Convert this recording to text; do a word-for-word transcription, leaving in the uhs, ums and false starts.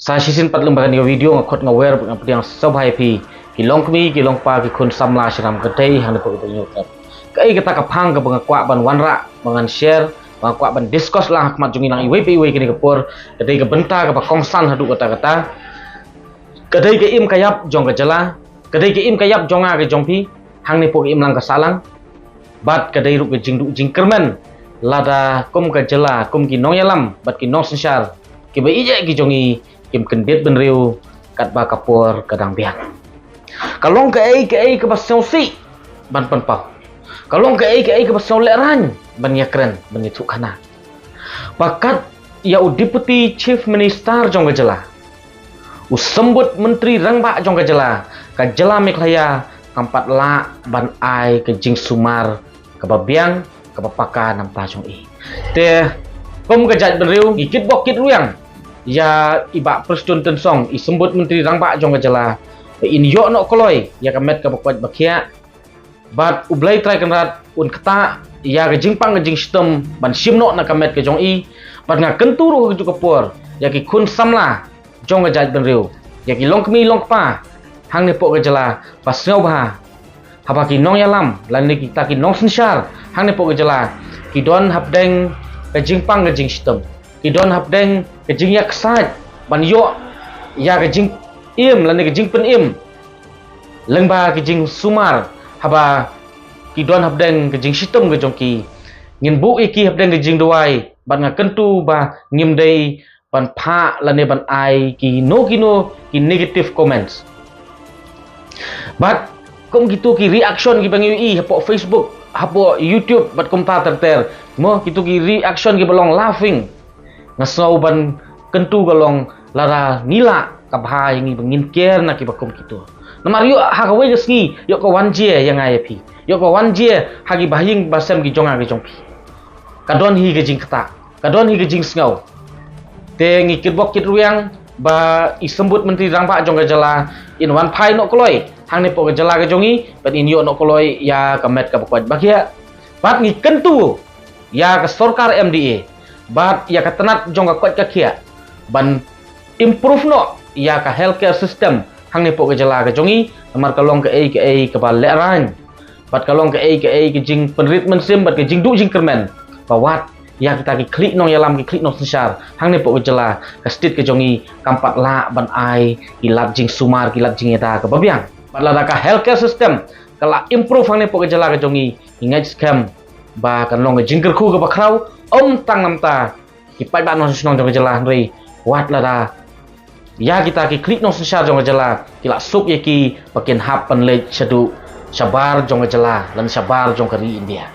Sa shisien pat lem bad kane ka video nga khot nga wer bad nga pdiang sngewbha ïa phi ki longkmie, ki longkpa, ki khun samla sharum ka dei hangne hapoh ka Bynriew. Kaei kata ka phang kaba nga kwah ban wanrah, ba ngan share, ba nga kwah ban discuss lang ha khmat jong ngi lang iwei pa iwei kane ka por, ka dei ka bynta kaba kongsan haduh katta katta. Ka dei ka im ka ïap jong ka jylla, ka dei ka im ka ïap jong nga ka jong phi hangne hapoh ka imlang ka sahlang. Bad ka dei ruh ka jingduh jingkyrmen lada kum ka jylla, kum ki nongïalam bad ki nongsynshar kiba ïeit ki jong ngi kim kyndit bynriew katba ka por ka dang biang. Ka long kaei kaei kaba sngewsih ban pynpaw. Ka long kaei kaei kaba sngewlehrain ban ïakren, ban ïathuhkhana. Ba kat ïa u Deputy Chief Minister jong ka jylla, u Symbud Myntri Rangbah jong ka jylla, ka jylla Meghalaya kam pat lah ban ai ka jingsumar kaba biang, kaba paka na bynta jong i. Te kum ka jaitbynriew ngi kitbok kitrwiang ïa i Bah Prestone Tynsong, i Symbud Myntri Rangbah jong ka jylla, ba in ïoh noh kloi ïa ka met kaba koit ba khiah. Bad U Blei Trai Kynrad un ktah ïa ka jingpang ka jingshitom ban shim noh na ka met ka jong i. Bad nga kyntu ruh ha kajuh ka por ïa ki khun samla jong ka jaitbynriew, ïa ki longkmie longkpa hangne hapoh ka jylla, ba sngewbha haba ki nongïalam lane kita ki nongsynshar hangne hapoh ka jylla ki don hapdeng ka jingpang ka jingshitom, ki don hapdeng ka jingïaksaid ban ïoh ïa ka jingim lane ka jingpynim lyngba ka jingsumar, haba ki don hapdeng ka jingshitom ka jong ki, ngin buh ïa ki hapdeng ka jingduwai. Bad nga kyntu ba ngim dei ban phah lane ban ai kino kino ki negative comments. Bad kum kito ki reaction kiba ngi ïohi hapoh Facebook, hapoh YouTube bad kumta ter ter, mo, kito ki reaction kiba long laughing, nga sngew ban kyntu ka long lada ngi lah, ka bha ïa ngi ba ngin care na kiba kum kito. Namar ïoh ha kawei ka sngi ïoh ka wan jia ïa nga ïa phi, ïoh ka wan jia ha ki bahaïing bahasem ki jong nga ki jong phi. Ka don hi ka jingktah, ka don hi ka jingsngew. Te ngi kitbok kitrwiang ba i Symbud Myntri Rangbah jong ka jylla in wan phai noh kloi hangne hapoh ka jylla ka jong ngi, bad in ïoh noh kloi ïa ka met kaba koit ba khiah. Bad ngi kyntu ïa ka sorkar M D A bad ïa ka tnat jong ka koit ka khiah ban improve noh ïa ka healthcare system hangne hapoh ka jylla ka jong ngi. Namar ka long kaei kaei kaba lehrain bad ka long kaei kaei ka jingpynrit mynsiem bad ka jingduh jingkyrmen, ba wat ïa kita ki khlieh nongïalam, ki khlieh nongsynshar hangne hapoh ka jylla, ka state ka jong ngi kam pat lah ban ai ki lad jingsumar, ki lad jingïada kaba biang. Bad lada ka healthcare system ka la improve hangne hapoh ka jylla ka jong ngi, ngi ngeit skhem ba kan long ka jingkyrkhu kaba khraw, ym tang namar ki paidbah nongshong shnong jong ka jylla, hynrei wat lada ïa kita ki khlieh nongsynshar jong ka jylla ki la suk ïa ki, ba kin hap ban leit shaduh shabar jong ka jylla lane shabar jong ka ri India.